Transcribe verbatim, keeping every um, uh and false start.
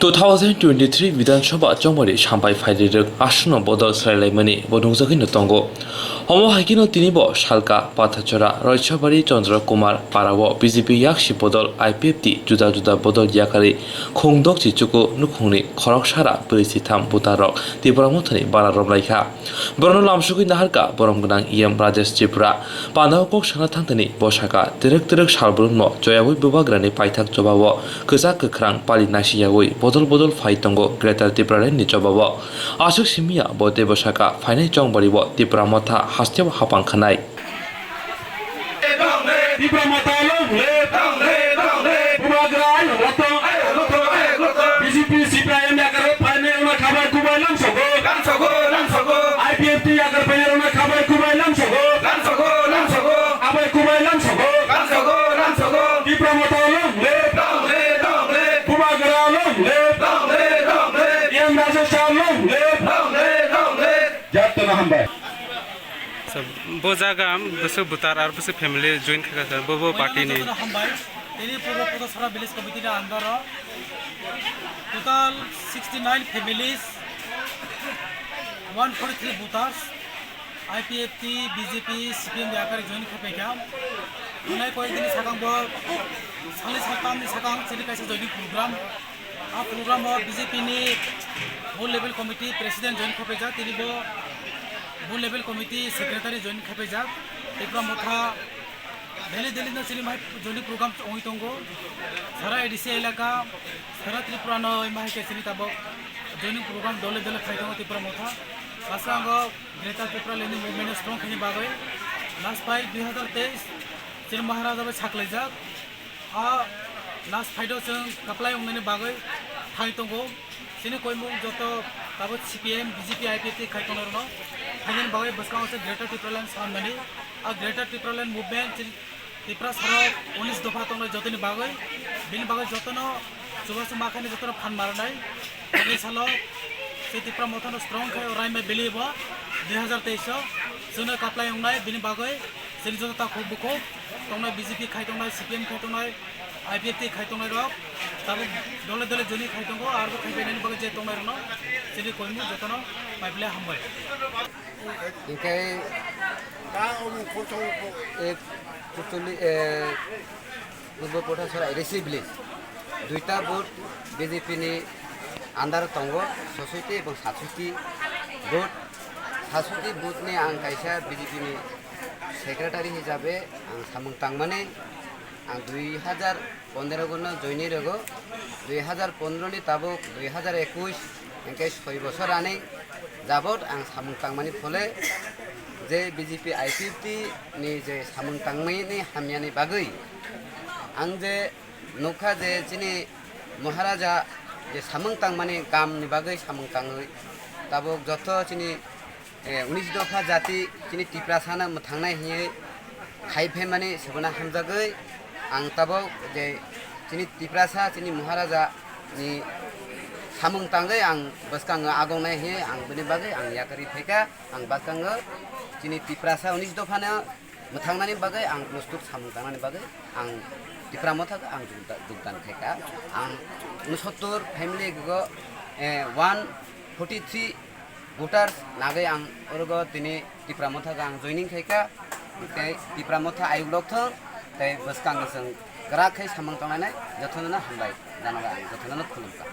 Two thousand twenty-three Bidhan Sabha chongmari sampai phairirwk aswkno bodol swrailaimani bo nukjagwino tongo. Omo hai kheno tinibo salka Pathachora, Roisabari, Chandra Kumar parao B J P yaksi bodol I P F T juda juda bodol yakarwi khungdok chichuku nukhungni khoroksara bwrwi chitham butarok Tipra Mothani bara romlaikha. Borokno lamsogwi naharkha borom gwnang E M Rajesh Tripura. Pandao kok sana thangthani bo sakha, twrwk twrwk salbrumno choyawi bubagrani paithak chobao kwchak kwkhrang pali nasiyawi bodol bodol phai tongo Greater Tipraland ni chobao. Aswk simiya bo teibo sakha, phainai chongbario Tipra Motha hasteo hapang khanai. Tipra Motha long live! Long live! Long live! Bubagra ayuk rwtong! Ayuk rwtong! Ayuk rwtong! B J P, C P I M yakarwi phainai wngna khabai kubai lamsogo! Lamsogo! Lamsogo! I P F T yakarwi phainai wngna khabai kubai lamsogo! Lamsogo! Lamsogo! Abai kubai lamsogo! Lamsogo! Lamsogo! Tipra Motha long live! Long live! Long live! Bubagra long live! Long live! Long live! M Rajesh sir long live! Long live! Long live! Jatto na hambai. Sa-, bo jaga bwswk butar ar bwswk family join khaikha sir, bo, bo party ni. Jotono hambai. Tini Purbo Purbo Sara Village Committee ni under o total sixty nine families, one forty three voters, I P F T, B J P, C P M ni yakarwi join khaipaikha. Thanai koyek din ni sakang bo, salni saltam ni sakang chini kaisa joining program. A program o B J P ni Booth Level Committee President join khaipaijak, tini bo Booth Level Committee Secretary join khaipaijak. Tipra Motha daily daily no chini mai joining program wngwi tongo. Sara A D C elaka, sara Tripura no mai khe chini tabok joining program dole dole khai tongo Tipra Motha. Bwskango Greater Tipraland ni movement no strong khaini bagwi last pai dui hazar teis chini Maharaja bai saklaijak. A last fight o chwng kaplai wngnani bagwi thai tongo. Chini koimung joto tabuk C P M, B J P, I P F T khai tongnai rwno phainani bagwi bwskango se Greater Tipraland samani. A Greater Tipraland movement chini Tiprasa rok unis dopha tongnai jotoni bagwi, bini bagwi jotono chubachu ma khaini jotono phan marnai. Tini salo se Tipra Mothano strong khai o Raima Valley bo dui hazar teis o chwngno kaplai wngnai, bini bagwi chini joto takhuk bukhuk tongnai, B J P khai tongnai, C P M khai tongnai, I P F T khai tongnai rok tabuk dole dole joining khai tongo, arbo khai painani bagwi je tongnai rokno chini koimung jotono pai phle hambai. Hinkhe e kutuli, e, Purbo Pothasora A D C village, duita booth B J P ni under tongo, soisoti ebong satsoti booth. Satsoti booth ni ang kaisa B J P ni secretary hisabe ang samung tangmani, ang dui hazar pondro gono joini rwgo, dui hazar pondro ni tabuk dui hazar ekush, hinkhe soi bosor ani jabot ang samung tangmani phole je B J P I P F T ni je samung tangmani hamyani bagwi ang je nukha je chini Maharaja je samung tangmani kamni bagwi samung tangwi tabuk joto chini eh, unis dopha jati chini Tiprasano mwthangnai hinwi khai phaimani sebono hamjagwi ang tabuk je chini Tiprasa chini Maharaja ni samung tangwi ang bwskango agongnai hinwi ang bini bagwi ang yakarwi phaikha. Ang bwskango chini Tiprasa unis dophano mwthangnani bagwi ang prostuk samung tangnani bagwi ang Tipra Motha ang jugda-, jugdan khaikha. Ang unsottor family go, eh, one forty three voters nagwi ang orogo tini Tipra Motha ang joining khaikha. Tei Tipra Motha ayuk rok thung tei bwskango chwng kwrak khe samung tangnani jotono hambai janoga ang jotono khulumkha.